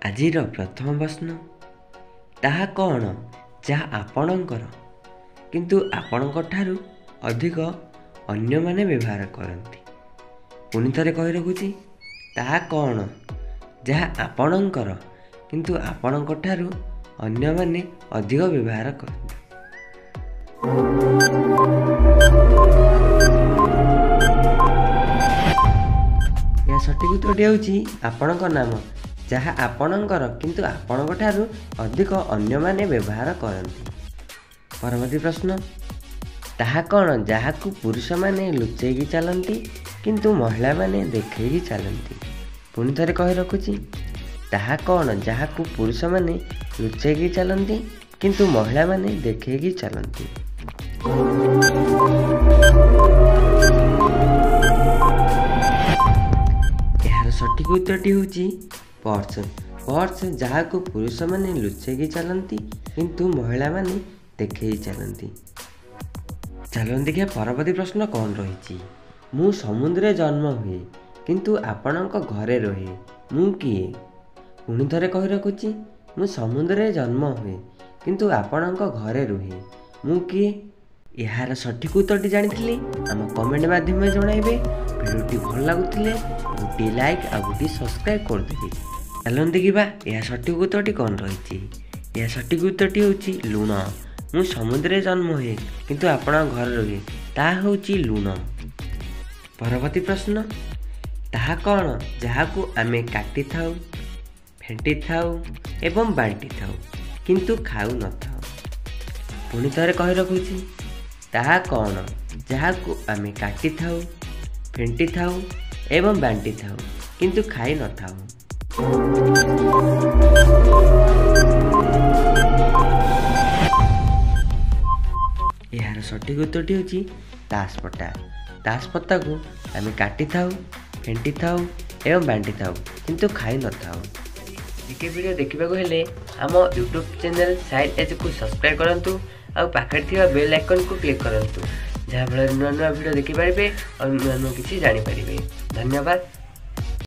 ଆଜିର ପ୍ରଥମ ପ୍ରଶ୍ନ, ତାହା କ'ଣ ଯାହା ଆପଣଙ୍କର କିନ୍ତୁ ଆପଣଙ୍କ ଠାରୁ ଅଧିକ ଅନ୍ୟମାନେ ବ୍ୟବହାର କରନ୍ତି? ପୁଣି ଥରେ କହି ରଖୁଛି, ତାହା କ'ଣ ଯାହା ଆପଣଙ୍କର କିନ୍ତୁ ଆପଣଙ୍କ ଠାରୁ ଅନ୍ୟମାନେ ଅଧିକ ବ୍ୟବହାର କରନ୍ତି? ଏହା ସଠିକ୍ ଉତ୍ତରଟି ହେଉଛି ଆପଣଙ୍କ ନାମ, ଯାହା ଆପଣଙ୍କର କିନ୍ତୁ ଆପଣଙ୍କ ଠାରୁ ଅଧିକ ଅନ୍ୟମାନେ ବ୍ୟବହାର କରନ୍ତି। ପରବର୍ତ୍ତୀ ପ୍ରଶ୍ନ, ତାହା କ'ଣ ଯାହାକୁ ପୁରୁଷମାନେ ଲୁଚେଇକି ଚାଲନ୍ତି କିନ୍ତୁ ମହିଳାମାନେ ଦେଖେଇକି ଚାଲନ୍ତି? ପୁଣି ଥରେ କହି ରଖୁଛି, ତାହା କ'ଣ ଯାହାକୁ ପୁରୁଷମାନେ ଲୁଚେଇକି ଚାଲନ୍ତି କିନ୍ତୁ ମହିଳାମାନେ ଦେଖେଇକି ଚାଲନ୍ତି? ଏହାର ସଠିକ୍ ଉତ୍ତରଟି ହେଉଛି ପର୍ସ। ପର୍ସ, ଯାହାକୁ ପୁରୁଷମାନେ ଲୁଚେଇକି ଚାଲନ୍ତି କିନ୍ତୁ ମହିଳାମାନେ ଦେଖେଇ ଚାଲନ୍ତି। ଚାଲନ୍ତୁ ଦେଖିବା ପରବର୍ତ୍ତୀ ପ୍ରଶ୍ନ କ'ଣ ରହିଛି। ମୁଁ ସମୁଦ୍ରରେ ଜନ୍ମ ହୁଏ କିନ୍ତୁ ଆପଣଙ୍କ ଘରେ ରୁହେ, ମୁଁ କିଏ? ପୁଣି ଥରେ କହି ରଖୁଛି, ମୁଁ ସମୁଦ୍ରରେ ଜନ୍ମ ହୁଏ କିନ୍ତୁ ଆପଣଙ୍କ ଘରେ ରୁହେ, ମୁଁ କିଏ? ଏହାର ସଠିକ୍ ଉତ୍ତରଟି ଜାଣିଥିଲେ ଆମ କମେଣ୍ଟ ମାଧ୍ୟମରେ ଜଣାଇବେ। ଭିଡ଼ିଓଟି ଭଲ ଲାଗୁଥିଲେ ଗୋଟିଏ ଲାଇକ୍ ଆଉ ଗୋଟିଏ ସବସ୍କ୍ରାଇବ୍ କରିଦେବେ। ଚାଲନ୍ତୁ ଦେଖିବା ଏହା ସଠିକ୍ ଉତ୍ତରଟି କ'ଣ ରହିଛି। ଏହା ସଠିକ୍ ଉତ୍ତରଟି ହେଉଛି ଲୁଣ। ମୁଁ ସମୁଦ୍ରରେ ଜନ୍ମ ହୁଏ କିନ୍ତୁ ଆପଣଙ୍କ ଘରେ ରୁହେ, ତାହା ହେଉଛି ଲୁଣ। ପରବର୍ତ୍ତୀ ପ୍ରଶ୍ନ, ତାହା କ'ଣ ଯାହାକୁ ଆମେ କାଟିଥାଉ, ଫେଣ୍ଟିଥାଉ ଏବଂ ବାଣ୍ଟିଥାଉ କିନ୍ତୁ ଖାଉନଥାଉ? ପୁଣି ଥରେ କହି ରଖୁଛି, ତାହା କ'ଣ ଯାହାକୁ ଆମେ କାଟିଥାଉ, ଫେଣ୍ଟିଥାଉ ଏବଂ ବାଣ୍ଟିଥାଉ କିନ୍ତୁ ଖାଇନଥାଉ? ଏହାର ସଠିକ୍ ଉତ୍ତରଟି ହେଉଛି ତାସପଟା। ତାସପତ୍ତାକୁ ଆମେ କାଟିଥାଉ, ଫେଣ୍ଟିଥାଉ ଏବଂ ବାଣ୍ଟିଥାଉ କିନ୍ତୁ ଖାଇନଥାଉ। ଜିକେ ଭିଡ଼ିଓ ଦେଖିବାକୁ ହେଲେ ଆମ ୟୁଟ୍ୟୁବ୍ ଚ୍ୟାନେଲ୍ ସାଇଡ୍ ଏଜ୍କୁ ସବସ୍କ୍ରାଇବ୍ କରନ୍ତୁ ଆଉ ପାଖରେ ଥିବା ବେଲ୍ ଆଇକନ୍କୁ କ୍ଲିକ୍ କରନ୍ତୁ, ଯାହାଫଳରେ ନୂଆ ନୂଆ ଭିଡ଼ିଓ ଦେଖିପାରିବେ ଆଉ ନୂଆ ନୂଆ କିଛି ଜାଣିପାରିବେ। ଧନ୍ୟବାଦ।